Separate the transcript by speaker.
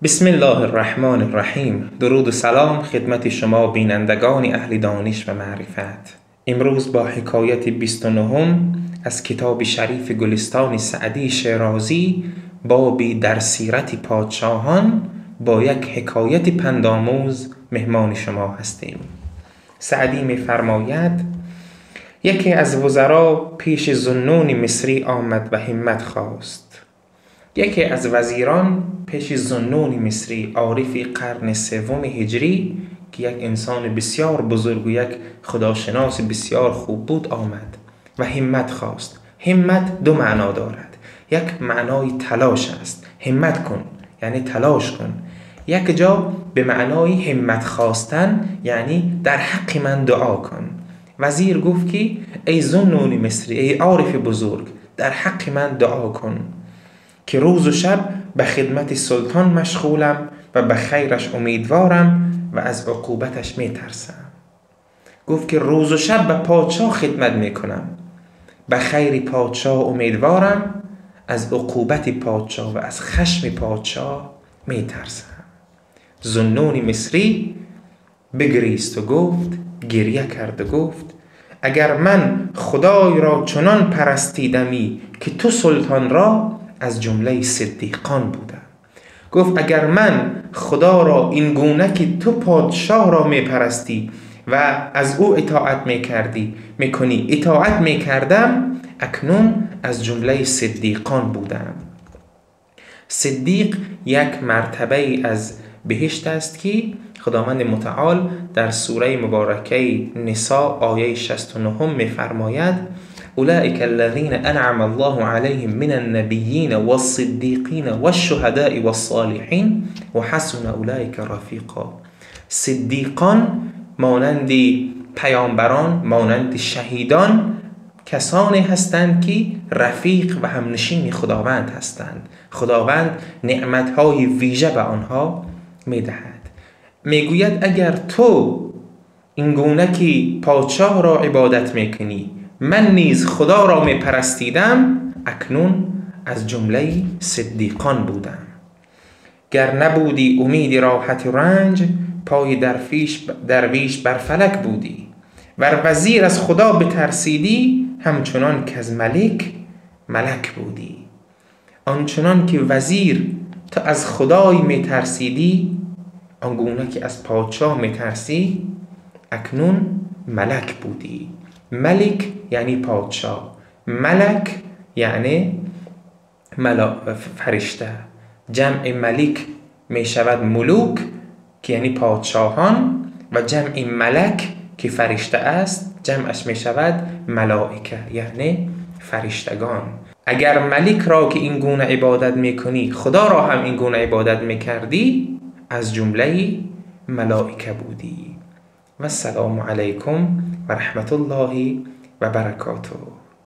Speaker 1: بسم الله الرحمن الرحیم. درود و سلام خدمت شما بینندگان اهل دانش و معرفت. امروز با حکایت 29 از کتاب شریف گلستان سعدی شیرازی، بابی در سیرت پادشاهان، با یک حکایت پندآموز مهمان شما هستیم. سعدی می‌فرماید: یکی از وزرا پیش ذوالنون مصری آمد و همت خواست. یکی از وزیران پیش ذوالنون مصری، عارف قرن سوم هجری که یک انسان بسیار بزرگ و یک خداشناس بسیار خوب بود، آمد و همت خواست. همت دو معنا دارد. یک معنای تلاش است، همت کن یعنی تلاش کن. یک جا به معنای همت خواستن یعنی در حق من دعا کن. وزیر گفت که ای ذوالنون مصری، ای عارف بزرگ، در حق من دعا کن که روز و شب به خدمت سلطان مشغولم و به خیرش امیدوارم و از عقوبتش میترسم. گفت که روز و شب به پادشاه خدمت میکنم، به خیر پادشاه امیدوارم، از عقوبت پادشاه و از خشم پادشاه میترسم. ذوالنون مصری بگریست و گفت، گریه کرد و گفت: اگر من خدای را چنان پرستیدمی که تو سلطان را، از جمله صدیقان بودم. گفت اگر من خدا را این گونه که تو پادشاه را میپرستی و از او اطاعت میکردی میکنی اطاعت میکردم، اکنون از جمله صدیقان بودم. صدیق یک مرتبه از بهشت است که خداوند متعال در سوره مبارکه نساء آیه 69 میفرماید: اولئک الذین انعم الله علیهم من النبیین والصدیقین والشهداء والصالحین وحسن اولئک رفیقا. صدیقان مانند پیامبران، مانند شهیدان، کسانی هستند که رفیق و همنشین خداوند هستند. خداوند نعمتهای ویژه به آنها میدهد. میگوید اگر تو این گونه که پادشاه را عبادت میکنی، من نیز خدا را میپرستیدم، اکنون از جمله صدیقان بودم. گر نبودی امید راحت رنج، پای درویش بر فلک بودی. ور وزیر از خدا بترسیدی، همچنان که از ملک ملک بودی. آنچنان که وزیر تو از خدای میترسیدی، آنگونه که از پادشاه میترسی، اکنون ملک بودی. ملک یعنی پادشاه، ملک یعنی فرشته. جمع ملک می شود ملوک که یعنی پادشاهان، و جمع ملک که فرشته است جمعش می شود ملائکه یعنی فرشتگان. اگر ملک را که این گونه عبادت می کنی، خدا را هم این گونه عبادت می کردی، از جمله ملائکه بودی. و السلام علیکم و رحمت الله و برکاته.